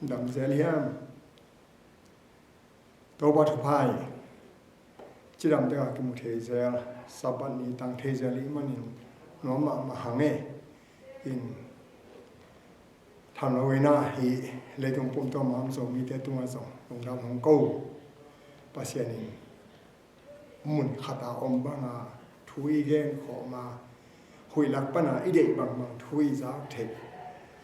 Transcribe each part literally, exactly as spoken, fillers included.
Dam zel hiam? Topa thupha hi. Cidam teka kimu thei zel, Sabbath ni tang thei zel i hih manin nuam mahmah hang e. In tham lo ina hi. Leitung pumtuam a om Zomite tungah zong lungdam hong ko. Pasian in mun khata om banga thu i gen khawma, huih lak pana i deih bangbang thu i zak theih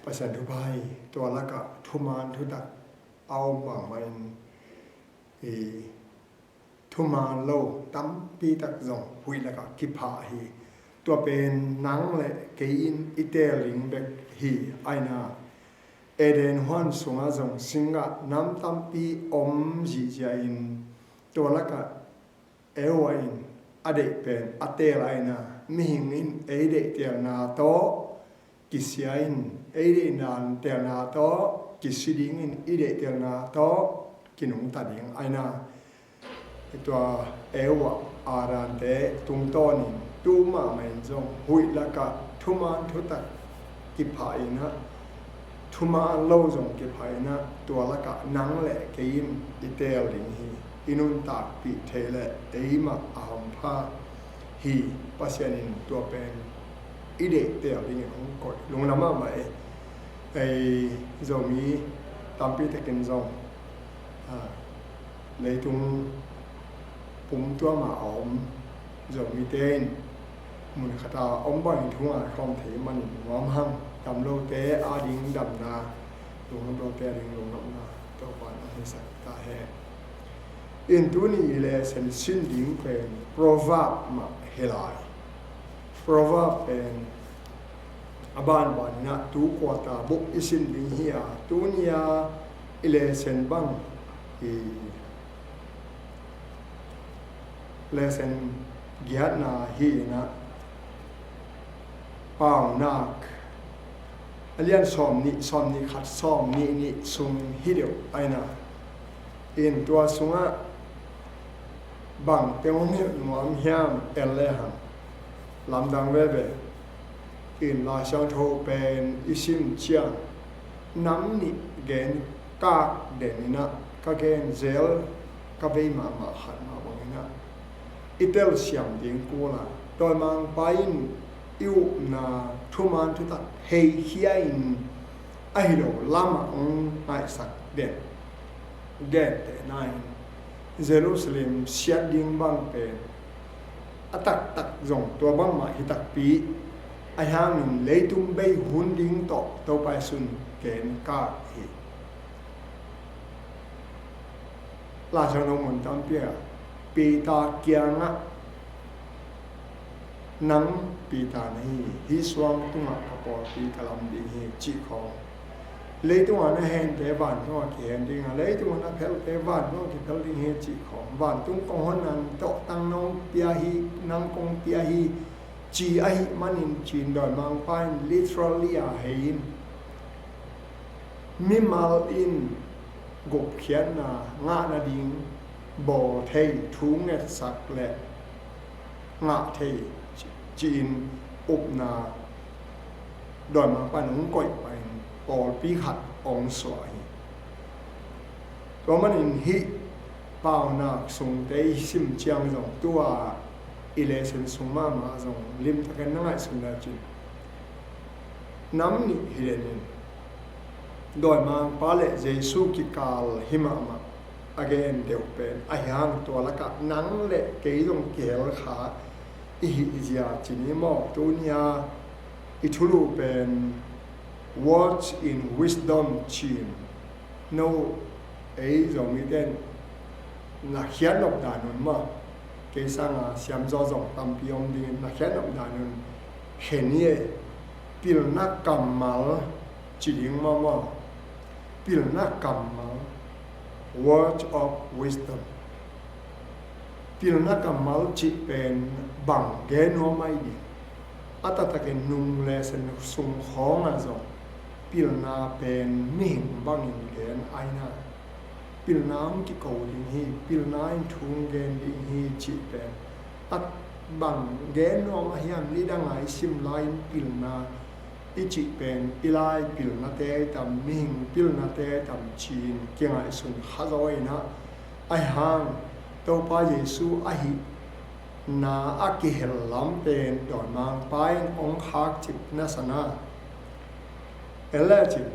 Pasian thupha hi. Tua lakah thuman thutak a om bangmah in i thuman lo tampi tak zong huih lakah kiphah hi. Tua pen nang le kei in i teel ding bek hi. Aina Eden huan sungah zong singgah nam tampi om zihziah in tua lakah Eva in a deih pen a teel aina, mihing in ei deih teelna tawh kisia in, ei deih dan teelna tawh kisi dingin, i deih teelna tawh kinungta ding aina. Tua Eva, Adamte tungtawnin tu mahmah in zong huih lakah thuman thutak kiphah inah, thuman lo zong kiphah inah, tua lakah nang le kei in i teel ding hi. I nuntakpih thei le eimah a hampha hi. Pasian in tua pen i deih teel dingin hong koih. Lungdam mahmah e. Ei Zomi tampi takin zong, a, leitung pumtuam a om Zomite in mun khata om bangin thu ngai khawm thei manin nuam hang. Dam lote ading damna, lungdam lote ading lungdamna Topa'n hong hisak ta hen. In tuni i lesson sin ding pen Proverb mah hi lai. Proverb pen a banban inah tu quarter book i sin ding hi a, tuni a i lesson bang i lesson giatna hi inah, Paunak a lian sawmnih, sawmnih khat, sawmnih nih sung hi deuh aina. In tua sungah bang teng hong hilh nuam hiam en le hang, lamdang veve. In Lai Siangtho pen i sim ciang nam nih gen kak den inah, ka gen zel ka vei mahmah khat mah bang inah i telsiam ding kul a, dawimangpa in i upna thuman thutak heikhia in ahi lo lamah hong ngaihsak den. Gentehna in Jerusalem siat ding bang pen a taktak zong tua bangmah hi takpi, ahi hangin leitung bei hun ding tawh Topa Jesu'n gen kak hi. Lai Siangtho mun tampi ah Peter kiangah, "Nang Peter na hi, hih suang tungah ka pawlpi ka lam ding hi," cih khawng. Leitung a na hente vantung ah kihen ding a, leitung a na phelte vantung ah kiphel ding hi cih khawng. Vantung kong honna tawh tang nong pia hi, nang kong pia hi, ci ahih manin cin dawimangpa in literally a hei in, mimal in gupkhiatna ngah nading bawl thei, thu ngetsak le ngah thei ci-in upna dawimangpa in hong koih pahin pawlpi khat hong suah hi. Tua manin hih Paunak sungte i sim ciang zong, tua i lesson sung mahmah zong limtakin na ngaihsun lecin, nam nih hi den in, dawimangpa le Jesu kikal hi mahmah a gen deuh pen ahi hang, tua lakah nang le kei zong kihel kha i hih zia ci ni maw? Tuni a i thulu pen Words in Wisdom ci-in, no, ei Zomite in na khiat nop dan un maw, kei sanga siamzaw zong tampi om dingin, na khiat nop dan un khen hi e. Pilna kammal ci ding maw maw? Pilna kammal, word of wisdom. Pilna kammal cih pen bang gen nuam ahi ding? A taktakin nung lesson sung khawngah zong pilna pen mihing bangin gen aina. Pilna hong kiko ding hi, pilna in thu hong gen ding hi cih pen a bang gen nuam ahi hiam? Nidanga i sim lai-in pilna i cih pen i lai pilnate tam, mihing pilnate tam ci-in kingaihsun kha zaw in ah, ahi hang Topa Jesu ahi na a kihel lam pen dawimangpa in hong khakcip na sa na. En le cin,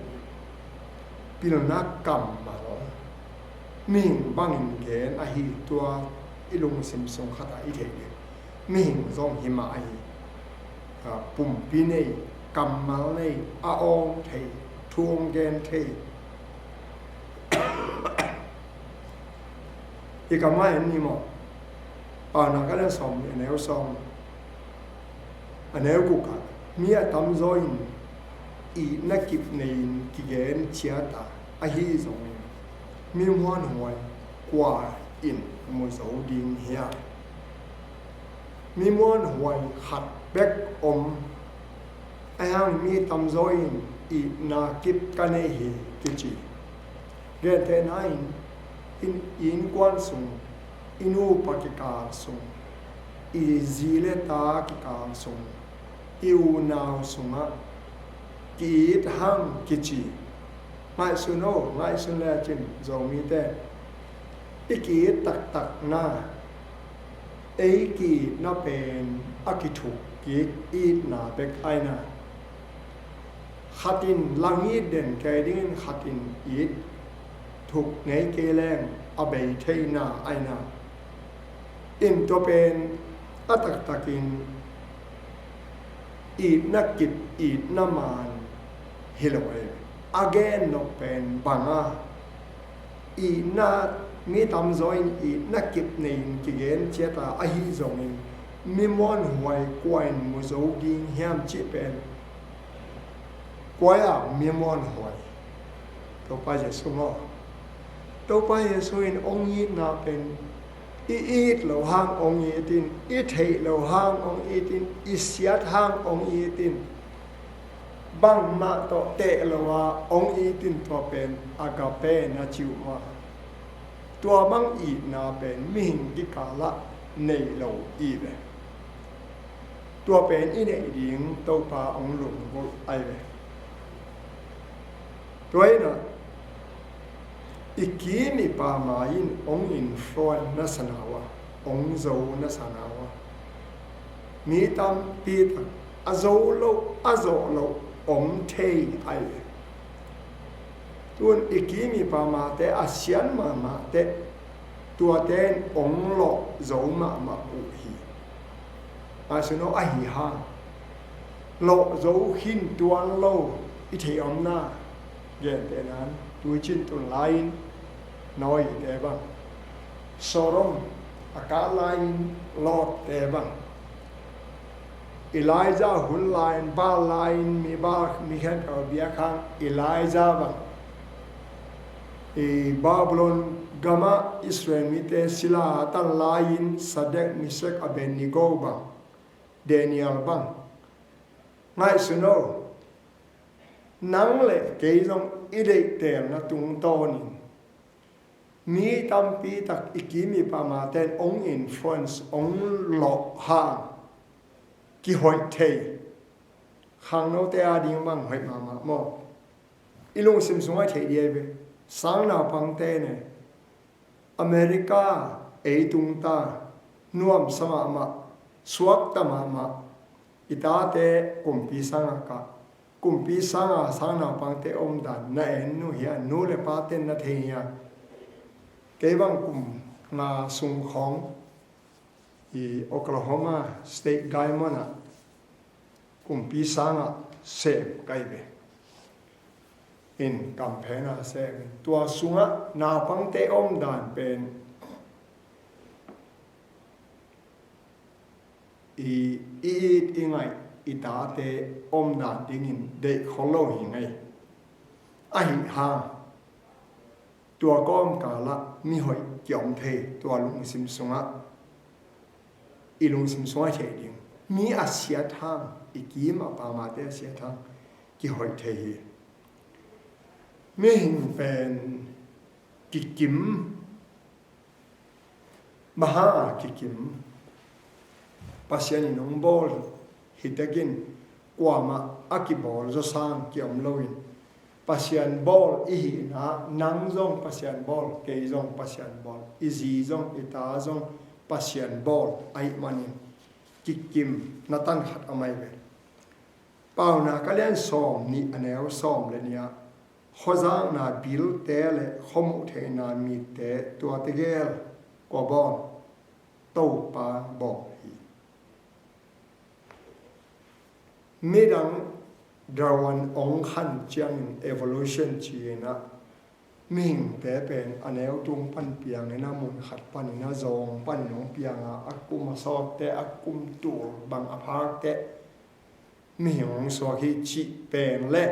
pilna kammal mihing bangin gen ahi, tua i lungsim sung khat ah i theih ding. Mihing zong hi mah ahi. Pumpi nei, kammal nei, a awng thei, thu hong gen thei. I kam ngai en ni maw? Paunak a lian sawm, a neu sawm, a neu guk ah, mi a tamzaw in itna kip nei-in kigen ciat a, ahi zongin mi muanhuai kua in mu zo ding hiam? Mi muanhuai khat bek om, ahi hang mi tamzaw in itna kip ka nei hi kici. Gentehna in, i innkuan sung, i nupa kikal sung, i zi le ta kikal sung, i unau sungah ki-it hang kici. Ngaihsun o, ngaihsun le cin Zomite, i ki-it taktak na, ei ki-itna pen a kithuk kik itna bek ahi na. Khat in lang it den kei dingin khat in it thuk ngei kei leng a bei theina ahi na. In tua pen a taktakin itna kip, itna man hi lo e. A gen nop pen bang a, itna, mi tamzaw in itna kip nei-in kigen ciat a, ahi zongin mi muanhuai kua in mu zo ding hiam cih pen, kua a mi muanhuai? Topa Jesu maw? Topa Jesu in hong itna pen i it loh hang hong it in, i theih loh hang hong it in, i siat hang hong it in, bangmah tawh teh lo a hong it in, tua pen agape na ci uh maw. Tua bang itna pen mihing kikal ah nei lo hi ve. Tua pen i neih ding Topa hong lunggulh ahi ve. Tua in ah, i kim i pama in hong influence na sa na uh a, hong zo na sa na uh a, mi tampi tak a zo lo, a zawh lo om thei ahi ve. Tun i kim i pamate a sian mahmahte, tuate in hong lawh zo mahmah uh hi. Ngaihsun o, ahi hang lawh zo khin tuan lo i theih om na. Gentehna in, tuicin tun lai-in Noah-te bang, Sodom a kah lai-in Lot-te bang, Elijah hun lai-in, Baal lai-in mi, Baal mi khempeuh biak hang Elijah bang, i Babylon gamah Israel mite sila a tan lai-in Shadrach, Meshach, Abednego bang, Daniel bang. Ngaihsun o, nang le kei zong i deihtelna tungtawnin mi tampi tak i kim i pamate in hong influence, hong lawh hang kihoih thei. Khangnote a ding bang hoih mahmah maw? I lungsim sungah theih ding ahi ve. Sang naupangte ne, America ei tung ta, nuamsa mahmah, suakta mahmah, i tate kumpi sangah kah, kumpi sanga sang naupangte omdan na en uh hia? Nu le pate in na thei hia? Kei bang kum nga sung khawng i Oklahoma State Guymon ah kumpi sangah sem ka hi ve. In campaign a sem in, tua sungah naupangte omdan pen i, i it i ngaih i tate omdan dingin deih khol lo hi ngei. Ahi hang tua kawmkalah mihoih kiom thei, tua lungsim sungah i lungsim sungah theih ding. Mi a siat hang, i kim a pamate a siat hang kihoih thei hi. Mihing pen kikim, bang hang a kikim? Pasian in hong bawl hi tekin kuamah a kibawl zawsang kiom loin, Pasian bawl i hihna, nang zong Pasian bawl, kei zong Pasian bawl, i zi zong, i ta zong Pasian bawl ahih manin, kikim na tan khat a mai ve. Paunak a lian sawm nih a neu sawm le nih ah, khuazakna bilte le khuamuh theihna mitte tuate gel kua bawl? Topa bawl hi. Midang Darwin hong khan ciangin evolution ci-in ah, mihingte pen a neu tung pan piangin a mun khat panin a zawng panin hong piang a, a kum a sawtte, a kum tul bang a phakte mihing hong suak hi cih pen le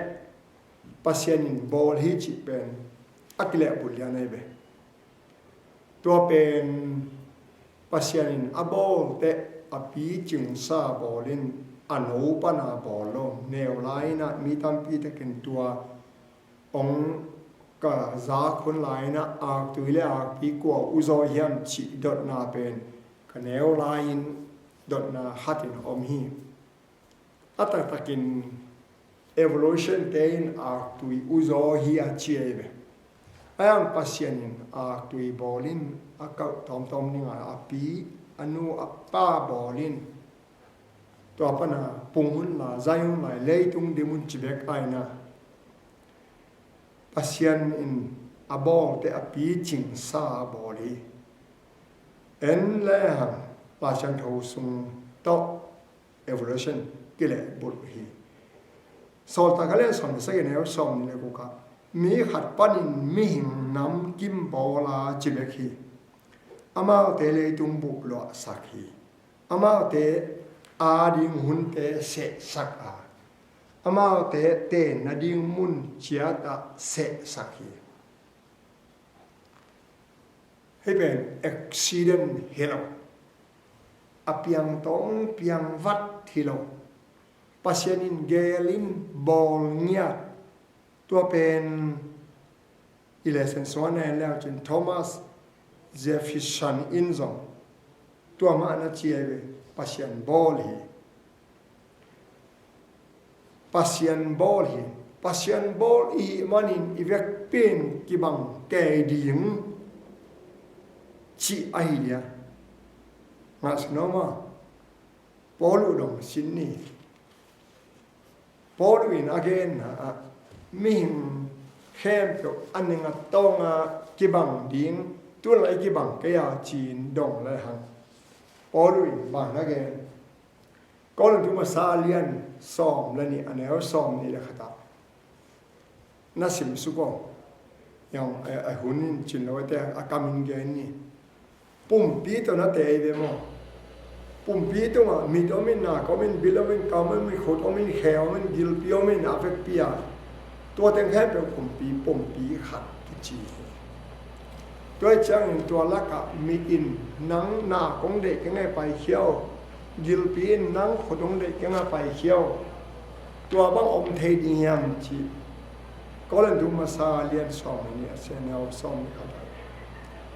Pasian in bawl hi cih pen a kilehbulh lian ahi ve. Tua pen Pasian in a bawlte a picingsa bawlin a no pana bawl lo. Neu lai-in ah mi tampi takin tua hong ka zak hun lai-in ah aktui le akpi kua uzaw hiam cih dotna pen ka neu lai-in dotna khatin om hi. A taktakin evolution te in aktui uzaw hi a ci ahi ve. A yang Pasian in aktui bawlin a kauh tawmtawm dingah a pi, a nu, a pa bawlin tua pana pung unla, zai unla, leitung dim un ci bek ahih na. Pasian in a bawlte a picingsa a bawl hi. En le hang Lai Siangtho sung tawh evolution kilehbulh hi. Sawltak a lian sawm le sagih neu sawm nih le guk ah, mi khat panin mihing namkim bawl a ci bek hi. Amaute leitung buh luahsak hi. Amaute ading hunte sehsak a, amaute tenna ding mun ciatah sehsak hi. Hih pen accident hi lo. A piangtawng piangvat hi lo. Pasian in gelin bawl ngiat. Tua pen i lesson suan a en leu cin Thomas Jefferson in zong tua mah na ci ahi ve, Pasian bawl hi. Pasian bawl hi. Pasian bawl i hih manin i vekpi in kibang kei ding cih ahi dia. Ngah sawm maw? Paul uh dong sin ni. Paul in a genna ah mihing khempeuh a ning a tawng a kibang ding, tu-in la i kibang kei a ci-in dong le hang. Paul in bang na gen? Korintu masa lian sawm le nih a neu sawm nih le khat ah na sim suk aw. Yang a, a hun in cin lo te a kam in gen ni. Pumpi tawh na tei ve maw? Pumpi tungah mit om in, nak om in, bil om in, kam om in, khut om in, khe om in, gilpi om in, a vekpi a tua teng khempeuh pumpi, pumpi khat kici hi. Tua ciangin tua lakah mit in nang nak hong deih keng a paikhia aw, gilpi in nang khut hong deih keng a paikhia aw. Tua bang om thei ding hiam cih Korintu masa lian sawm le nih a neu sawm le khat ah,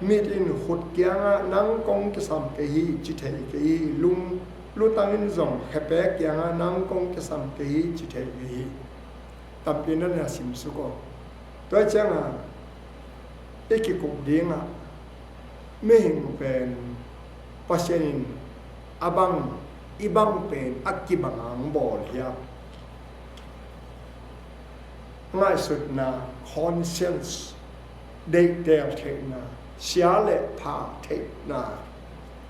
mit in khut kiangah nang kong kisam kei hi ci thei kei hi, lung lutang in zong khepek kiangah nang kong kisam kei hi ci thei kei hi. Tampi na na sim suk aw. Tua ciangah i kikup dingah mihing pen Pasian in a bang, i bang pen a kibang a hong bawl hiam? Ngaihsutna, conscience, deihtel theihna, sia le pha theihna,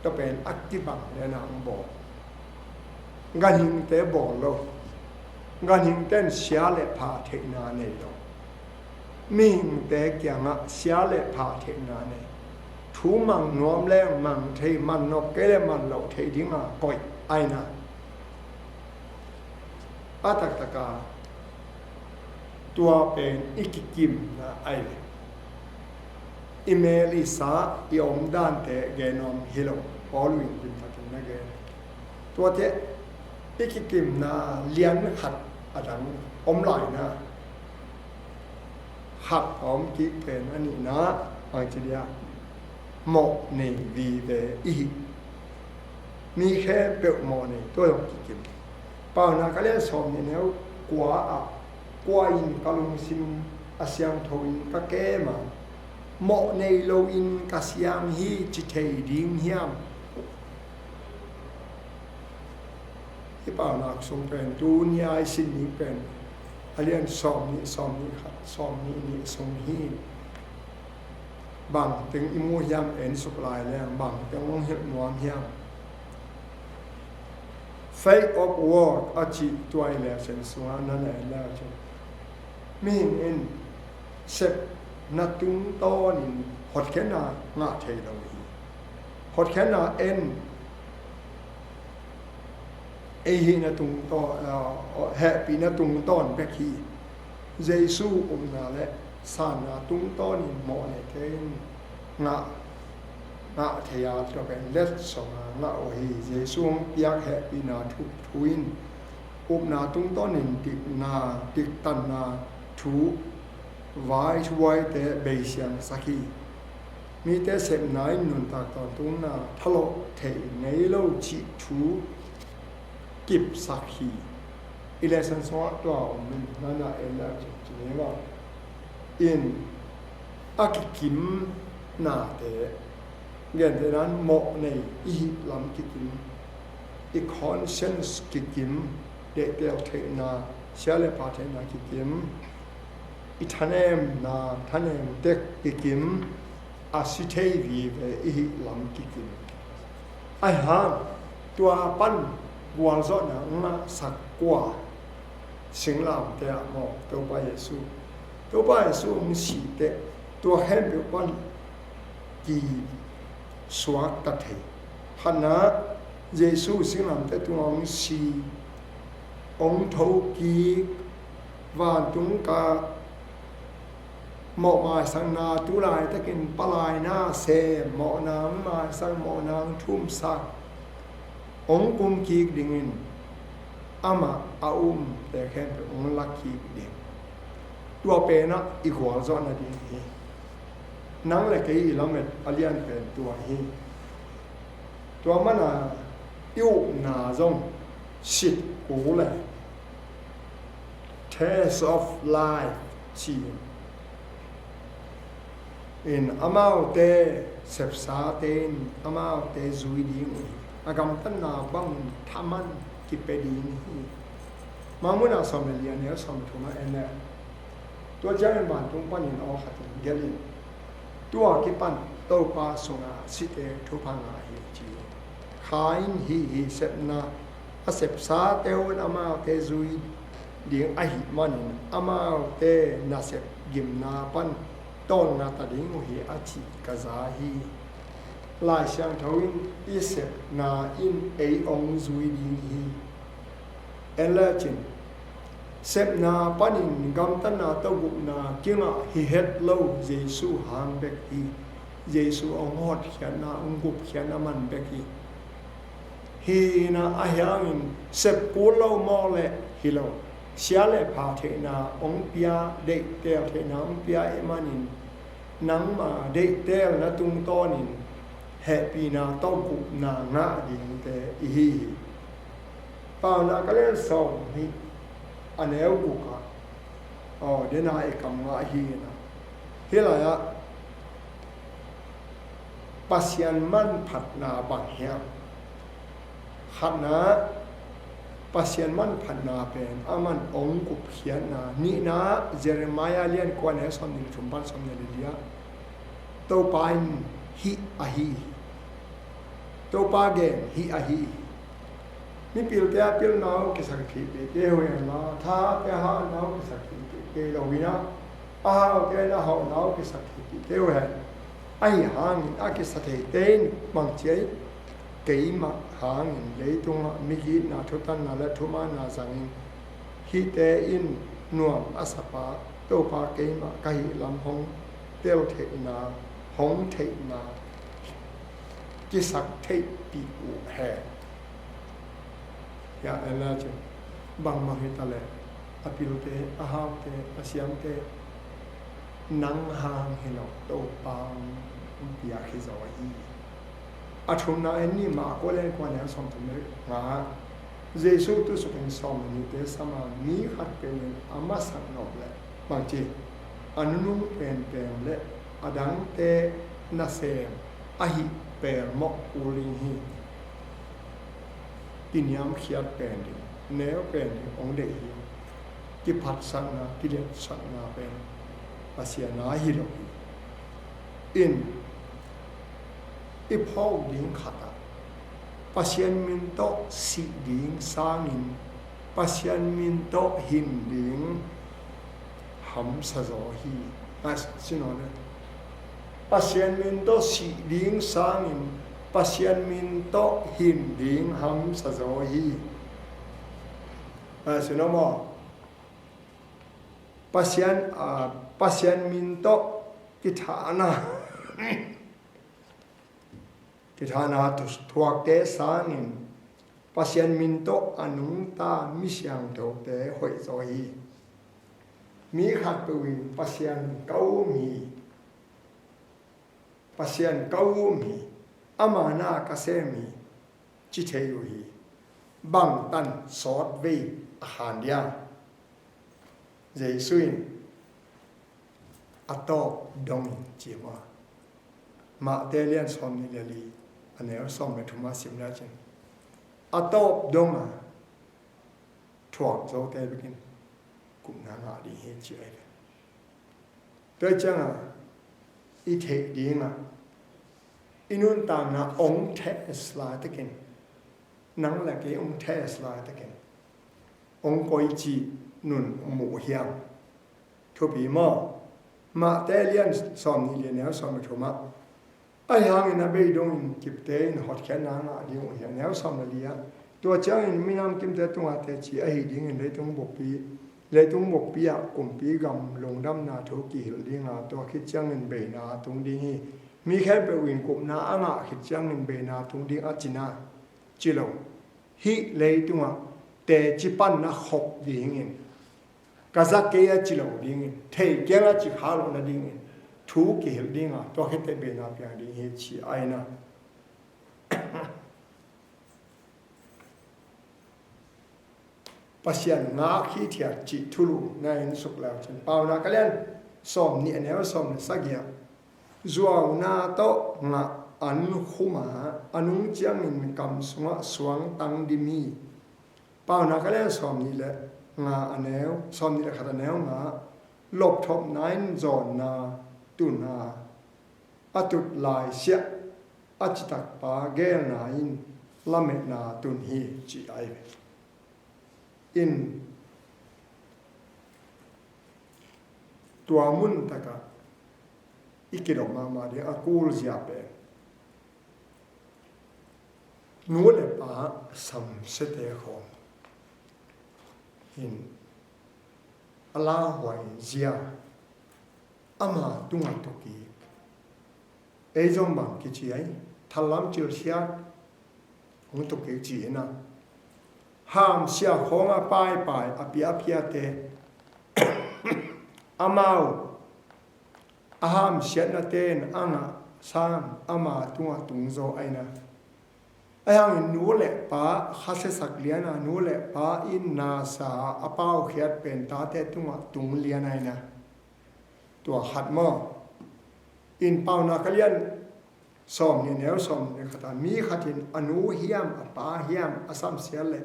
tua pen a kibang le na hong bawl. Ganhingte bawl lo. Ganhingte in sia le pha theihna nei lo. Mihingte kiangah sia le pha theihna nei. Thu mang nuam leng mang thei, man nop kei le man loh thei dinga koih aina. A taktaka tua pen i kikimna ai ve. I mel i sa i om dante gen om hi lo. Paul in limtakin na gen. Tuate i kikimna lian khat a dang om laina. Khat a om kik pen a nihna bangci dia, mawh nei vive i hi. Mi khempeuh mawh nei, tua zong kikim. Paunak a lian sawm nih neu kua ah, kua in ka lungsim a siangtho in ka kem a, mawh nei loin ka siang hi ci thei ding hiam? Hih paunak sung pen tuni a i sin ding pen a lian sawm nih, sawm nih khat, sawm nih nih sung hi. Bang teng i mu hiam, en suk lai leng bang teng hong hilh nuam hiam? Faith of work a cih tua i lesson sungah na na en le cin, mihing in sepna tungtawnin hotkhiatna ngah thei lo hi. Hotkhiatna en ei hihna tungtawn, ah, hehpihna tungtawn bek hi. Jesu upna le sanna tungtawnin mawh neite in ngah, ngah thei a, tua pen letsong a ngah uh hi. Jesu hong piak hehpihna thu, thu in upna tungtawnin dikna, diktanna thu vai, thuaite beisiangsak hi. Mite sepna in nuntak tawntungna thalawh theih ngei lo cih thu kipsak hi. I lesson sungah tua om in na na en le cin, cin hi maw? In a kikim nate, gentehna in mawh nei i hih lam kikim, i conscience kikim, deihtel theihna, sia le pha theihna kikim, i thanemna, thanem tek kikim, a si thei vive i hih lam kikim. Ahi hang tua pan gualzawhna ngahsak kua? Singlamteh ah maw, Topa Jesu. Topa Jesu hong si teh tua khempeuh pan kisuakta thei. Khatna, Jesu singlamteh tungah hong si, hong thokik, vantung kah, mawh maisakna tu laitakin palai na sem, mawhna hong maisak, mawhna hong thumsak, hong kumkik dingin amah a umte khempeuh hong lakik ding. Tua penah i gualzawhna ding hi. Nang le kei i lamet a lian pen tua hi. Tua mana i upna zong sit kul le, test of life ci in, amaute sepsate in amaute zui ding uh hi. A gamtatna bangin thaman kipia ding hi. Mangmuhna sawm le li, a neu sawm le thum ah en le, tua ciangin vantung panin aw khat in gelh in, tua kipan Topa sungah site thupha ngah hi ci. Kha in hih, hih sepna a sepsate un amaute zui ding ahih manin amaute nasep gimna pan tawlnga ta ding uh hi a cih ka za hi. Lai Siangtho in i sepna in ei hong zui ding hi. En le cin, sepna panin gamtatna tawh gupna kingah hi het lo, Jesu hang bek hi. Jesu hong hotkhiatna, hong gupkhiatna man bek hi. Hihna ahi hangin sep kul lo maw le hi lo. Sia le pha theihna hong pia, deihtel theihna hong pia ahih manin nangma deihtelna tungtawnin hehpihna tawh gupna ngah dingte i hi hi. Paunak a lian sawm nih, a neu guk ah, aw, dena i kam ngah hi na. Hih lai-ah Pasian manphatna bang hiam? Khatna, Pasian manphatna pen aman hong gupkhiatna. Nihna, Jeremiah lian kua, neu sawmnih le thum pan sawmnih le li ah, Topa in hih ahi hi. Topa gen hih ahi hi. Mipilte a pilna uh kisak thei kei uh hen la, thahate a hahna uh kisak thei kei lo hi na, a haute in a hauhna uh kisak thei kei uh hen. Ahi hangin a kisa theite in bang ci hiam? Keimah hangin leitungah migitna, thutanna le thumanna zangin, hihte in nuam a sapa Topa keimah ka hih lam hong tel theihna, hong theihna kisak theihpih uh hen. Hiah en le cin, bangmah hi ta leh a pilte, a haute, a siamte, nang hang hi lo, Topa hong piak hi zaw hi. A thumna en ni, Mark kua lian kua, neu sawmthum le nga. Jesu tusukin sawm le nihte sama mi khat penin a masak nop le bangci a nunung penpen le a dangte nasem ahi pelmawh kul ding hi. Kiniamkhiat pen ding, neu pen ding hong deih hi. Kiphatsakna, kiliatsakna pen Pasian a hi lo hi. In i phawk ding khatah Pasian min tawh sih ding sangin Pasian min tawh hin ding hamsa zaw hi. Ngai sinaw le Pasian min tawh sih ding sangin Pasian min tawh hin ding hamsa zaw hi. Ngai sinaw maw? Pasian, a, Pasian min tawh kithahna kithahna thuakte sangin Pasian min tawh a nungta mi siangthote hoih zaw hi. Mi khatpeuh in Pasian ka um hi, Pasian ka um hi, ama na ka sem hi, ci thei uh hi. Bangtan sawtvei a khan dia? Jesu in a tawp dongin ci maw? Mate lian sawm nih le li a neu sawm le thum a sim le cin a tawp donga thuak zote bekin kumna ngah ding hi ci ai ve. Tua cianga i theih dinga i nuntakna ong thes laitakin, nang le kei ong thes laitakin ong koici nun muh hiam? Thupi maw? Mate lian sawm nih le neu sawm le thumah, ahi hangin a bei dongin kipte in hotkhiatna ngah ding uh hi a neu sawm le li ah. Tua ciangin minam kimte tunga teci ahi dingin leitung bukpi, leitung bukpi ah kumpi gam lungdamna thu kihilh dinga, tua khit ciangin beina a tung ding hi. Mi khempeuh in kumna a ngah khit ciangin beina a tung ding a cina ci lo. Hih leitungah teci panna khop dingin ka za kei a ci lo dingin, thei keng a ci kha lo nadingin thu kihilh dinga, tua khit teh beina piang ding hi ci aina. Pasian ngak hithiat cih thulu na in suk leu cin, Paunak a lian sawm nih a neu sawm le sagih ah, zuauna tawh ngah an khuma a nung ciangin kam sungah suang tang dim hi. Paunak a lian sawm nih le nga a neu, sawm nih le khat a neu nga, lopthopna in zawnna tun a, a tut laisiah a citakpa geelna in lametna tun hi ci ai ve. In tua mun takah i kidop mahmah ding a kul zia pen nu le pa samsiate khawng in a lauhuai zia, ama tungah tukik. Ei zong bang kici ai, thallam cilsiat hong tukik ci ina, hamsia khawng a paipai a piapiate amau a hamsiatnate in a ngah sang ama tungah tungzaw aina. Ahi hangin nu le pa khasiasak liana, nu le pa in nasa a paukhiat pen tate tungah tung liana aina. Tua khat maw? In Paunak a lian sawm nih neu sawm nih khat a, mi khat in a nu hiam a pa hiam a samsiat le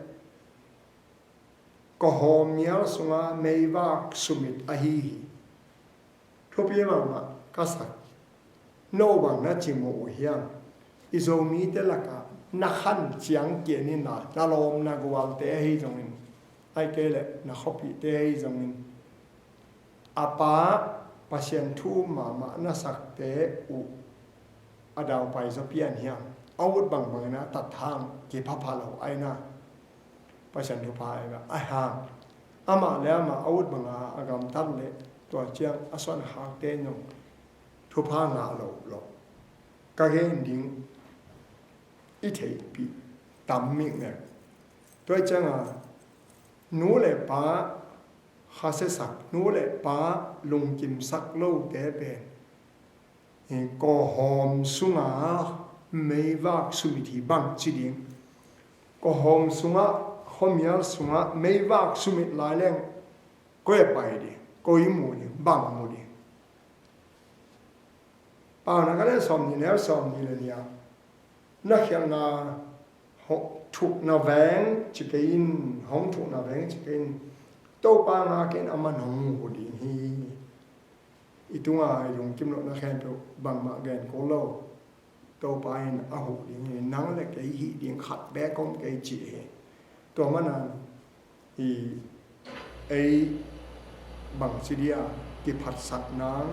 kawhawm mial sunga meivak sumit ahi hi. Thupi mahmah ka sak. No bang na ci muh uh hiam? I Zomite lakah na khan ciang kian in la, na lawm na gualte ahi zongin, ai kei leh na khuapihte ahi zongin, a pa Pasian thu mahmah na sakte uh a daupai zaw pian hiam? A ut bangbangin a tat hang kiphapha lo aina. Pasian thupha aina a hang, amah le amah a ut banga a gamtat le tua ciang a suan hakte nong thupha ngah lo lo ka gen ding i theihpih tam mikmek. Tua cianga nu le pa khasiasak, nu le pa lungkimsak lote pen kawhawm sunga meivak sumit hi bang ci ding. Kawhawm sungah khuamial sungah meivak sumit lai leng koi a pai ding, koi mu ding, bang mu ding. Paunak a lian sawmnih le sawmnih le nih ah, na khialhna ho-, thukna veng ci kei in, hong thukna veng ci kei in, Topa ngak in, aman hong mu ding hi. I tunga i lungkim lohna khempeuh bangmah gen kul lo. Topa in a huh ding hi, nang le kei hih ding khat beek om kei ci hi. Tua manin i ei bangci dia kiphatsak nang,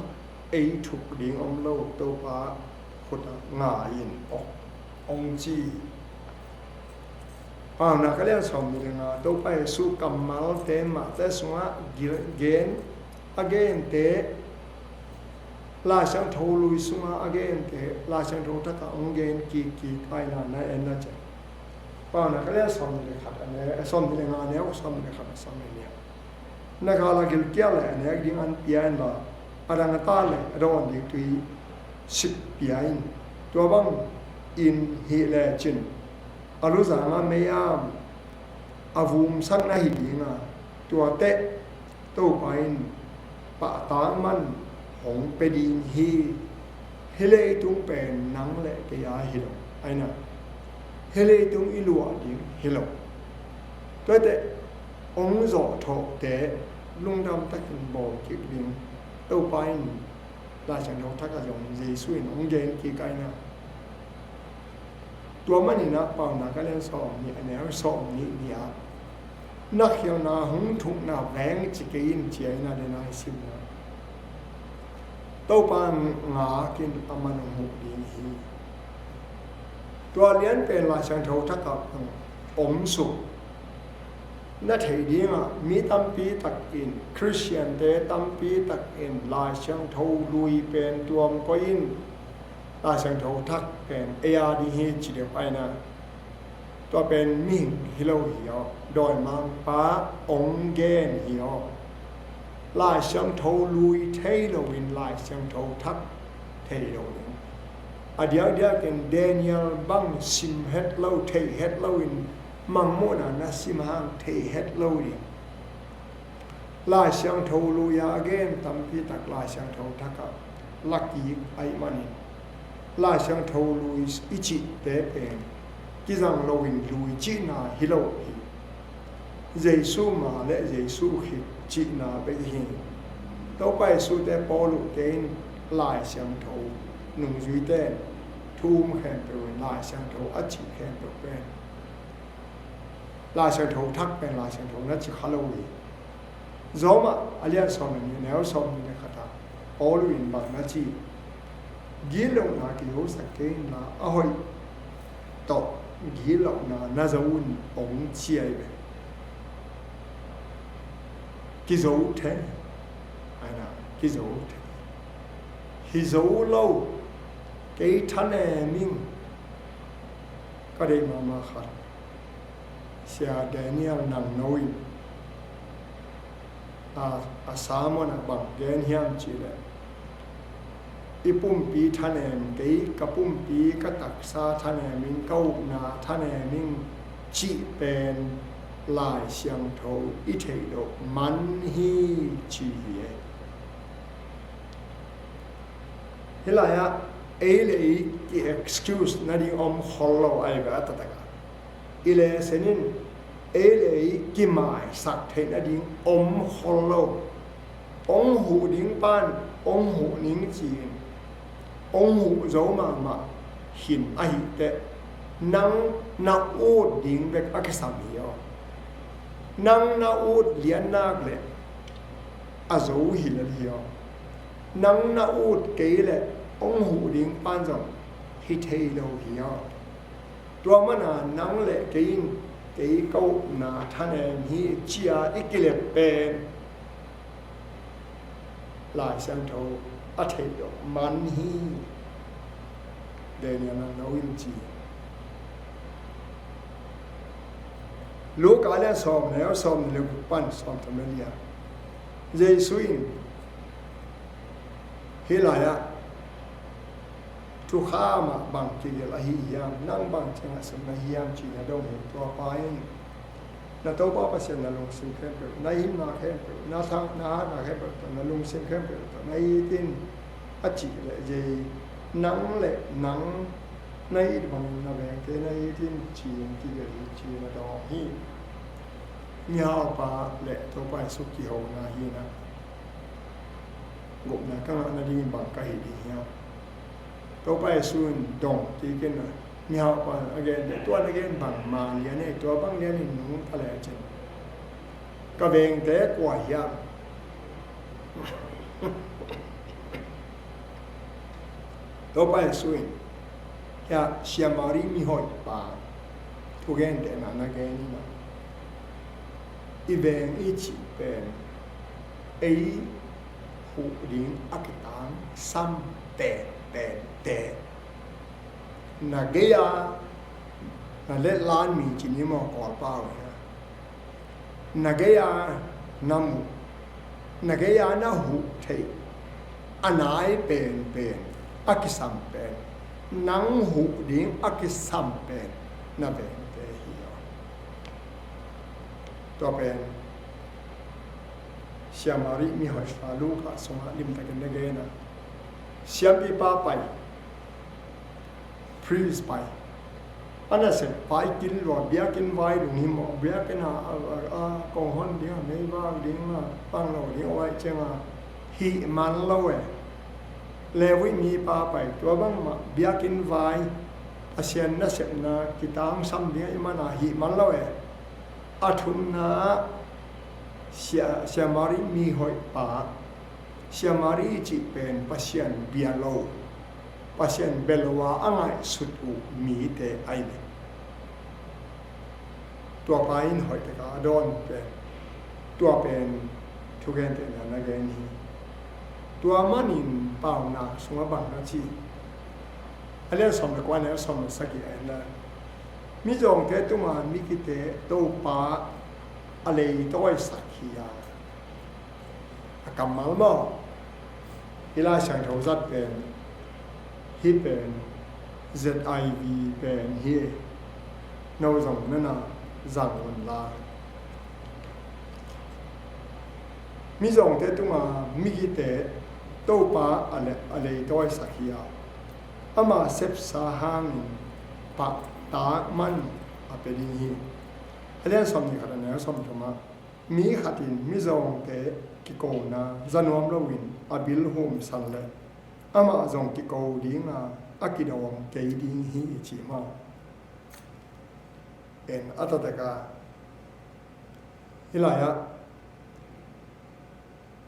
ei thuk ding om lo, Topa khut ah ngai in, ong, ong ci. Paunak a lian sawmnih le nga, Topa Jesuh kammalte mahte sungah gil-, gen, a gente, Lai Siangtho lui sungah a gente, Lai Siangtho thakah hong gen kikkik a, ina na en na ciang. Paunak a lian sawmnih le khat a ne, sawmnih le nga a neu, sawmnih le khat a sawmnih le nih. Na kal ah gilkial le a nek ding an pia inla, a dang a ta le a dawn ding tui sip pia in. Tua bangin hih lecin a luzang ah mei-am a vumsak na hi ding a, tua teh Topa in pahtak man hong pia ding hi. Hih leitung pen nang le kei a hi lo, aina, hih leitung i luah ding hi lo. Tua teh hong zawhthawhte lungdam takin bawl kik ding, Topa in Lai Siangtho thak ah zong Jesuh in hong gen kik a, aina. Tua manin ah Paunak a lian sawmnih a neu sawmnih nih ah, na khialhna hong thukna veng ci kei in ci a, ina, den a i simna. Topa ngak in, aman hong huh ding hi. Tua lian pen Lai Siangtho thak ah om suk na theih ding ah, mi tampi takin, Khristiante tampi takin Lai Siangtho lui pen tuam koih in, Lai Siangtho thak pen ei a ding hi ci deuh, aina. Tua pen mihing hi lo hi aw, dawimangpa hong gen hi aw. Lai Siangtho lui thei loin Lai Siangtho thak thei lo ding. A diakdiakin Daniel bang sim het lo, thei het loin, Mangmuhna na sim hang thei het lo ding. Lai Siangtho lui-a a gen tampi tak Lai Siangtho thak ah la kik ahih manin, Lai Siangtho lui i cihte pen kizang loin lui cihna hi lo hi. Jesuh ma le Jesuh khit cihna bek hi. Topa Jesuh te, Paul uh te in Lai Siangtho nungzuite thu um khempeuh in Lai Siangtho a cih khempeuh pen Lai Siangtho thak pen Lai Siangtho na ci kha lo hi. Rom ah a lian sawm le nih, neu sawmnih le khat ah Paul in bang na ci, gitlohna kihosak kei inla, a hoih tawh gitlohna na zo un, hong ci ahi ve. Kizo thei, aina, kizo thei. Hi zo lo, kei thanem ing, ka deih mahmah khat. Sia Daniel Nangno in a, a sermon ah bang gen hiam cih leh, i pumpi thanem kei, ka pumpi, ka taksa thanem ing, ka upna thanem ing cih pen Lai Siangtho i theih loh man hi ci hi e. Hih lai-ah ei le ei ki-excuse nading om khol lo ahi ve, a taktak ah. I lesson in ei le ei kimaisak theih nading om khol lo. Hong huh ding pan hong huh ning ci-in, hong huh zo mahmah hi in, ahih teh nang na ut ding bek a kisam hi aw. Nang na ut lian nak leh a zo hi lel hi aw. Nang na ut kei leh hong huh ding pan zong hi thei lo hi aw. Tua mana nang le kei in, kei ka upna thanem hi ci-a i kilep pen Lai Siangtho a theih loh man hi. Daniel Nangno in ci. Luka lian sawm neu sawm le guk pan sawm thum le li-ah Jesuh in hih lai-ah thukham ah bang kigelh ahi hiam, nang bang ciang a sem na hiam cih na dong hi. Tua pa in, Na Topa Pasian na lungsim khempeuh, na itna khempeuh, na tha, na hatna khempeuh tawh, na lungsim khempeuh tawh na it in, a cih leh, zei, nang le nang na it bangin na vengte na it in, ci-in kigelh hi, ci-in a dawng hi. Mihaupa le Topa Jesu kihona hi na, gupna ka ngah nadingin bang ka hih ding hiam? Topa Jesu in dong kik in a, mihaupa in a gen, tua na gen bang ma lian e, tua bang lian in nungta lecin, ka vengte kua hiam? Topa Jesu in, hia, Samari mihoihpa thugentehna na gen in a, i veng i cih pen ei huh ding a kitangsam penpente. Na gei-a na letlan mi ci ni maw, Kawlpau hia? Na gei-a na muh, na gei-a na huh theih a nai penpen, a kisam pen, nang huh ding a kisam pen na vengte hi a. Tua pen Samari mihoihpa Luka sungah limtakin na gen a, siampipa pai, priest pai, a nasep pai kin lua, biakinn vai lung hi maw, biakinn a, a, a, a kong hon ding a, meivak ding a, pang lo ding a, uaih ciang a hih man lo e. Levi mipa pai, tua bangmah biakinn vai, Pasian nasepna kitangsam ding a i man a hih man lo e. A thumna ah Sia-, Samari mihoihpa, Samari cih pen Pasian bia lo, Pasian bia lo a a ngaihsut uh mite ahi ve. Tua pa in hoih taka a dawn pen, tua pen thugentehna na gen hi. Tua manin Paunak sungah bang na ci? A lian sawm le kua, a lian sawm le sagih ah, mizawngte tunga migite Topa a leitawisak hi a, a kammal maw? Hih Lai Siangtho zat pen, hih pen Z I V pen hi. No zong na na zang un la. Mizawngte tunga migite Topa a le-, a leitawisak hi a, ama sepsa hangin pahtak man a pia ding hi. A lian sawm nih khat, a neu sawm thum ah, mi khat in mizawngte kikona za nuam loin a bil humsan leh amah zong kiko ding a, a kidawng kei ding hi, ci maw? En, a taktak a, hih lai-ah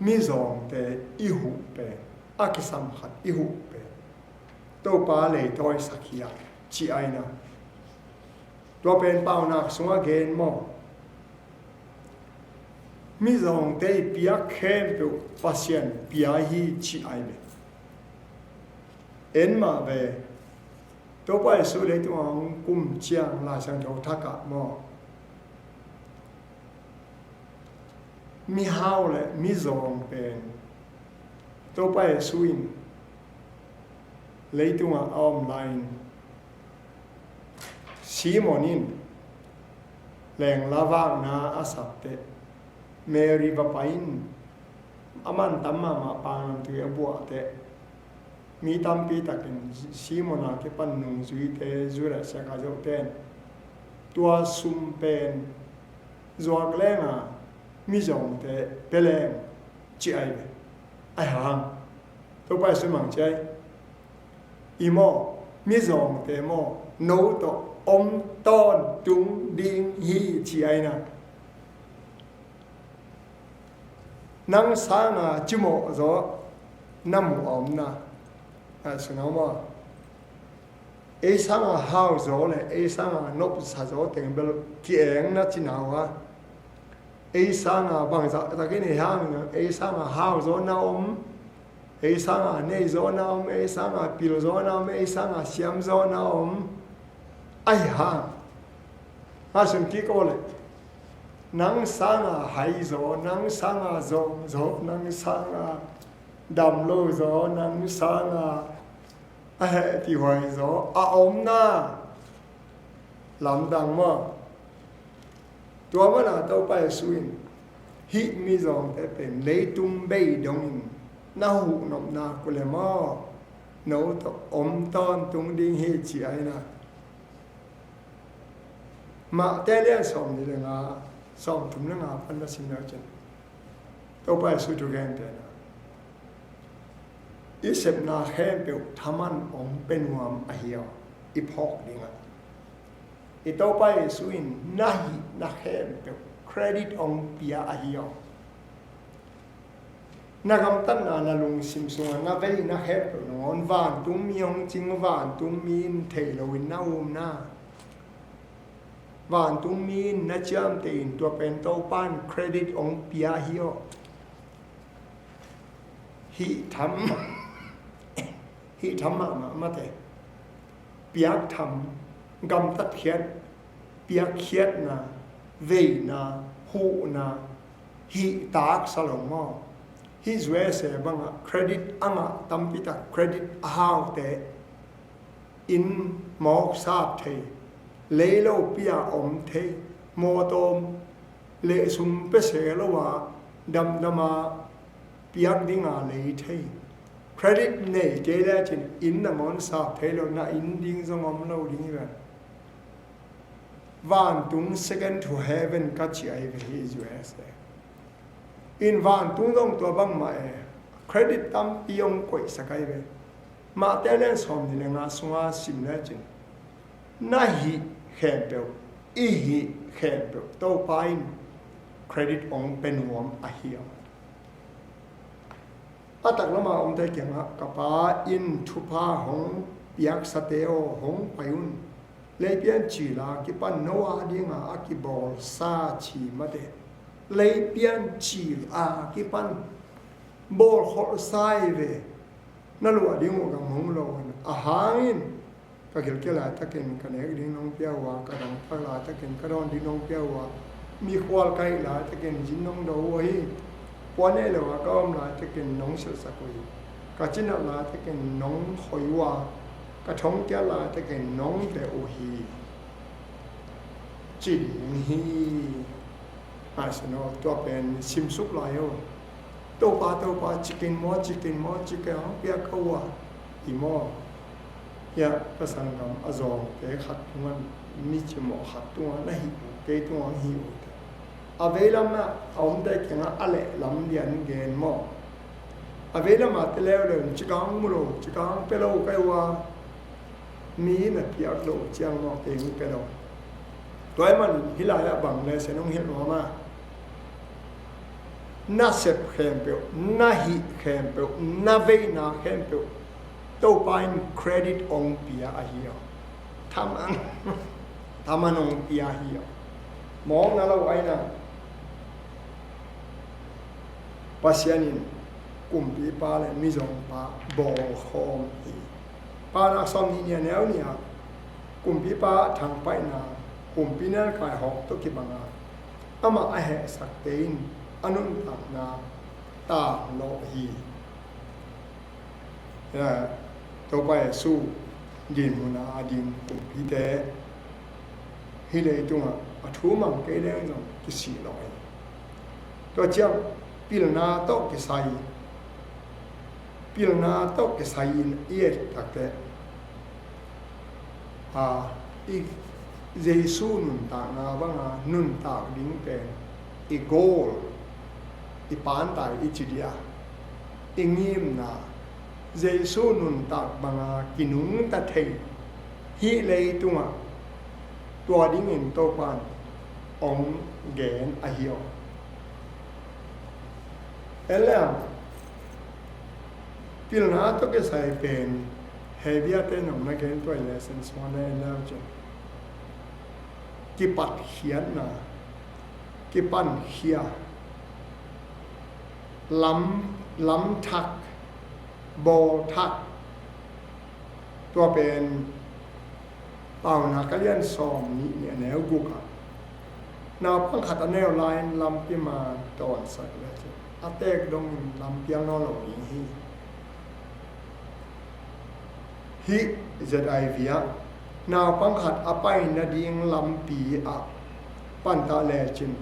mizawngte i huh pen, a kisam khat i huh pen, Topa leitawisak hi a, ci ahi na. Tua pen Paunak sungah gen maw? Mizawngte i piak khempeuh Pasian pia hi, ci ahi ve. En mah ve. Topa Jesu leitungah hong kum ciang Lai Siangtho thak ah maw, mihau le mizawng pen Topa Jesu in leitungah a om lai-in, Simon in lengla vakna a sak teh, Mary va pai in, a man tam mahmah pang lam tui a buah teh, mi tampi takin Simon a kipan nungzuite, Judas, Iskariot-te in tua sum pen zuak leng a, mizawngte pia leng, ci ahi ve. Ahi hang Topa Jesu in bang ci ahi? I maw, mizawngte maw, no tawh om tawntung ding hi, ci ahi na. Nang sanga cimawh zaw na muh a om na. A, suna maw? Ei sanga hau zaw le ei sanga nopsa zaw teng bel ki-eng na ci na uh a. Ei sanga bangzah takin ei hang, ei sanga hau zaw na om, ei sanga nei zaw na om, ei sanga pil zaw na om, ei sanga siam zaw na om. Ahi hang, a sun kik aw le, nang sanga hai zaw, nang sanga zawng zaw, nang sanga dam lo zaw, nang sanga a heh tihuai zaw a om na. Lamdang maw? Tua mana Topa Jesu in hih mizawngte pen leitung bei dongin na huhnopna kule maw, no tawh om tawntung ding hi ci a ina. Mate lian sawm nih le nga, sawm thum le nga pan na sim leu cin Topa Jesu thu gen pen a, i sepna khempeuh thaman ong pe nuam ahi aw, i phawk dingah. I Topa Jesu in na hihna khempeuh credit ong pia ahi aw. Na gamtatna, na lungsim sungah na veina khempeuh nangawn vantungmi hong cing, vantungmi in thei loin na umna, vantungmi in na ciamteh in tua pen Topa in credit ong pia hi aw. Hih tham, hih tham mahmah mate. Piak tham, gamtatkhiat, piakkhiatna, veina, huhna, hih taksa lo maw. Hih U S A bangah credit a ngah tampitak, credit a haute inn mawk sap thei, lei lopi-a om thei, mawtaw leh sum pese lo-a damdama piak dinga lei thei. Credit nei kei lecin inn nangawn sap thei lo, na inn ding zong om lo ding hi ve. Vantung, second to heaven ka ci ahi ve hi U S A. In vantung zong tua bangmah e, credit tampi hong koihsak ahi ve. Mate lian sawm nih le nga sunga sim lecin na hih khempeuh, i hih khempeuh Topa in credit hong pe nuam ahi aw. A taklama omte kiangah, ka Pa in thupha hong piaksate aw, hong pai un. Leipian cil a kipan no a dinga a kibawlsa ci mate. Leipian cil a kipan bawlkholhsa hi ve. Na luah ding uh gam hong lo in a hangin, ka gilkial laitakin ka nek ding nong pia uh a, ka dangtak laitakin ka dawn ding nong pia uh a, mikhual ka hih laitakin zin nong do uh ahi. Puan nei lo a ka om laitakin nong silhsak uh hi. Ka cinat laitakin nong khoi uh a, ka thongkiat laitakin nong beh uh hi, ci ding hi. Ngaihsun aw, tua pen simsuk lai aw. Topa, Topa, cikin maw, cikin maw, cikin hong piak ka uh a, i maw. Hiah ka sanggam a zawngte khat tungah, mi cimawh khat tungah na hih uh, kei tungah hong hih uh. A veilamah a omte kiangah a lehlam lian gen maw. A veilamah te leuleu in cika hong mu lo, cika hong pia lo ka hi uh a, mi na piak lo ciang maw, kei hong pia lo. Tua ahih manin hih lai-ah bang le sen hong hilh nuam a, na sep khempeuh, na hih khempeuh, na veina khempeuh Topa in credit hong pia ahi aw. Thaman, thaman hong pia ahi aw. Mawkna lo aina, Pasian in kumpipa le mizawngpa bawlkhawm hi. Paunak sawm nih, nia neu nih ah, kumpipa thangpaihna, kumpi nelkai hawk tawh kibanga amah a hehsakte in a nuntakna tanglawh hi. Topa Jesu dinmun a a ding kumpite hih leitungah a thu mang kei leng zong kisih lawh hi. Tua ciang pilna tawh kisai, pilna tawh kisai in i et takteh, a, i Jesu nuntakna banga nuntak ding pen i goal, i pantai i ci dia, i ngimna, Jesu nuntak banga kinungta thei hih leitungah tua dingin Topan hong gen ahi aw. En le ang, pilna tawh kisai pen Hebrew-te nong na gen tuai le sen suan en le ang cin, kipatkhiatna, kipankhia, lam, lamthak, bawlthak. Tua pen Paunak a lian sawm nih, nih a neu guk ah, naupang khat a neu lai-in lampi ma dawnsak le cin a teek dongin lampi a nawn lo ding hi. Hih Z I V ah naupang khat a pai nading lampi ah pantah lecin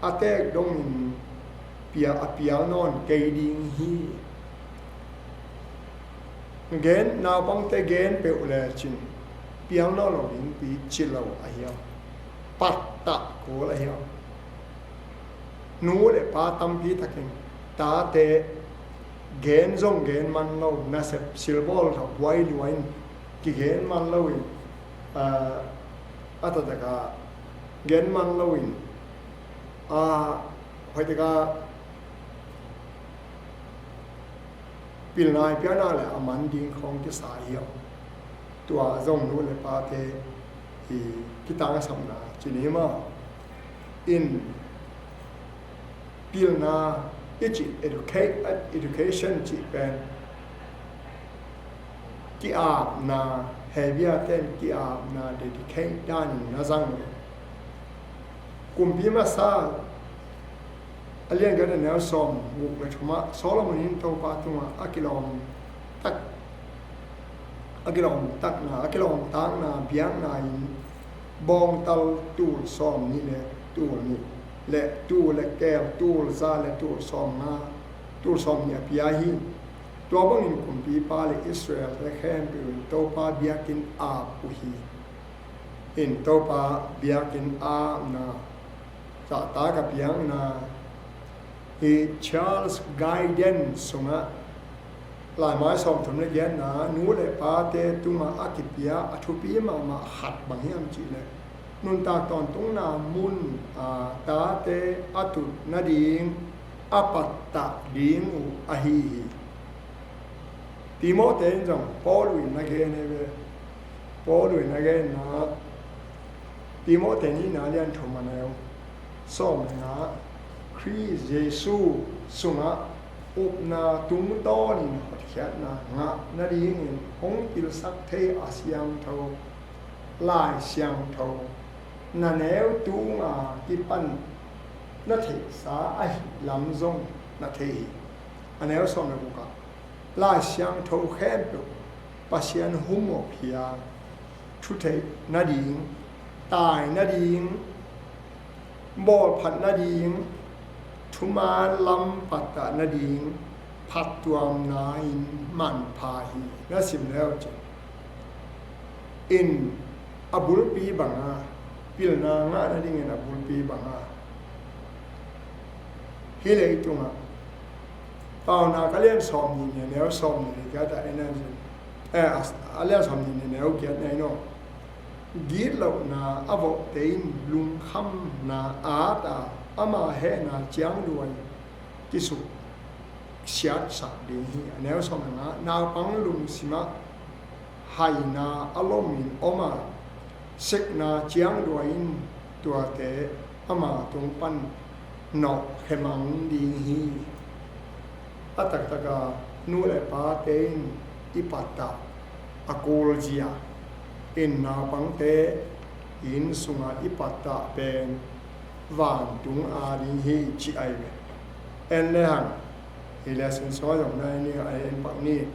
a teek dongin pia a pial nawn kei ding hi. Gen, naupangte gen peuh lecin pial nawn lo ding pi ci lo ahi a, pattah kul ahi a. Nu le pa tampi takin tate gen zong gen man lo, nasep silbawl tawh buai luai in kigen man lo in, a, a taktak a gen man lo in, a, hoih tak a pilna i piakna le a man ding khawng kisa hi a. Tua zong nu le pate i kitangsapna ci ni maw? In pilna i cih, educate, education cih pen ki-apna, he biate in ki-apna dedicate danin na zang lo. Kumpi Masa a lian giat a neu sawmguk le thum ah Solomon in Topa tungah a kilawm tak, a kilawm takna, a kilawm takna biakna in bawngtal tul sawmnih le tul nih le tul le keel tul za le tul sawmnga, tul sawmnih a pia hi. Tua bangin kumpipa le Israelte khempeuh in Topa biakinn ap uh hi. In Topa biakinn apna, zahtak a piakna hi. Charles Gaiden sungah, laimai sawmthum le giatna, nu le pate tungah a kipia a thupi mahmah khat bang hiam cihleh, nuntak tawntungna mun a tate a tut nading a pattah ding uh ahi hi. Timoti in zong Paul in na gen hi ve. Paul in na genna Timoti nihna lian thum a neu sawm le nga, Khrist Jesu sungah upna tungtawnin hotkhiatna ngah nadingin hong pilsak thei a siangtho Lai Siangtho na neu tunga kipan na theihsa ahi lam zong na thei hi. A neu sawm le guk ah Lai Siangtho khempeuh Pasian hum awk hi a, thutheih nading, tai nading, bawlphat nading, thuman lam pattah nading phattuamna in manpha hi. Na sim leu cin in a bulpi banga, pilna ngah nadingin a bulpi banga hih leitungah Paunak a lian sawmnih le neu sawmnih le giat ah en a, eh, a, a lian sawmnih le neu giat na in aw, gitlohna a vawhte in lungkhamna at a, ama hehna ciangduai kisuk siatsak ding hi. A neu sawm le nga, naupang lungsimah haina a lomin om a, sekna ciangduai in tuate ama tung pan nawh khemang ding hi. A taktak a nu le pate in i pattah a kulzia in naupangte inn sungah i pattah pen vantung a ding hi ci ai ve. En le hang, hi le sin sawi zong nai ni a en pak ni.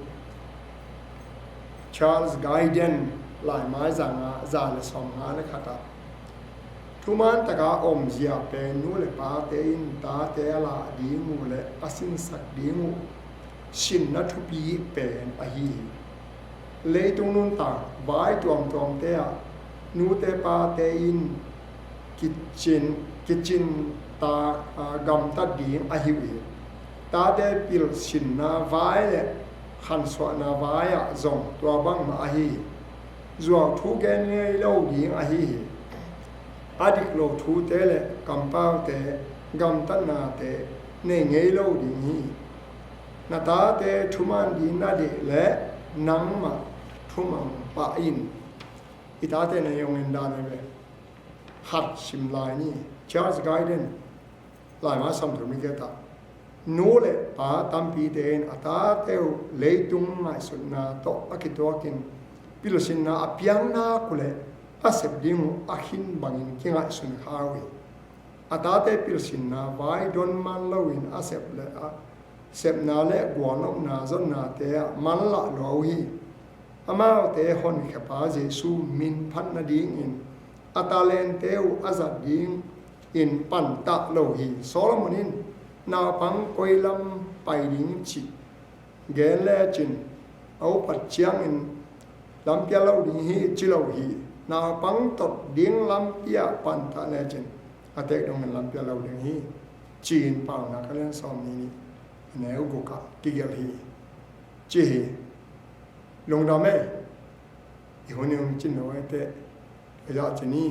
Charles Gaiden, laimai zanga za le sawmnga le khat ah, thuman taka omzia pen nu le pate in tate a lah ding uh le a sinsak ding uh sinna thupi pen ahi hi. Leitung nuntak vai tuamtuamte ah nute pate in kicin, kicin ta, a, gamtat ding ahi uh hi. Tate pilsinna vai le khansuahna vai ah zong tua bangmah ahi hi. Zuau thu gen ngei lo ding ahi hi. A dik lo thute le kampaute gamtatnate nei ngei lo ding hi. Na tate thuman ding na deih le nangmah thumang pah in. I tate na yong en dan ahi ve. Khat sim lai ni. Charles Gaiden, laimai sawmthum le giat ah, nu le pa tampite in a tate uh leitung ngaihsutna tawh a kituakin pilsinna a piang nak uh le a sep ding uh a khin bangin kingaihsun kha uh hi. A tate pilsinna vai don man loin a sep le a sepna le gualnopna zonnate ah manlah lua uh hi. Amaute honkhiapa Jesu min phat nadingin a talente uh a zat ding in pantah lo hi. Solomon in naupang koi lam pai ding cih gen lecin a upat ciangin lampial lo ding hi ci lo hi. Naupang tot ding lampial pantah lecin a tek dongin lampial lo ding hi, ci-in Paunak a lian sawm nih, a neu guk ah kigelh hi, ci hi. Lungdam ei. I hun i hong cin lo ei teh, a yah cin hi.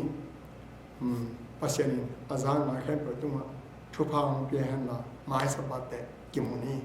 Pasian in a zang nai khempeuh tungah thupha hong pia hen la, mai Sabbath teh kimu ni.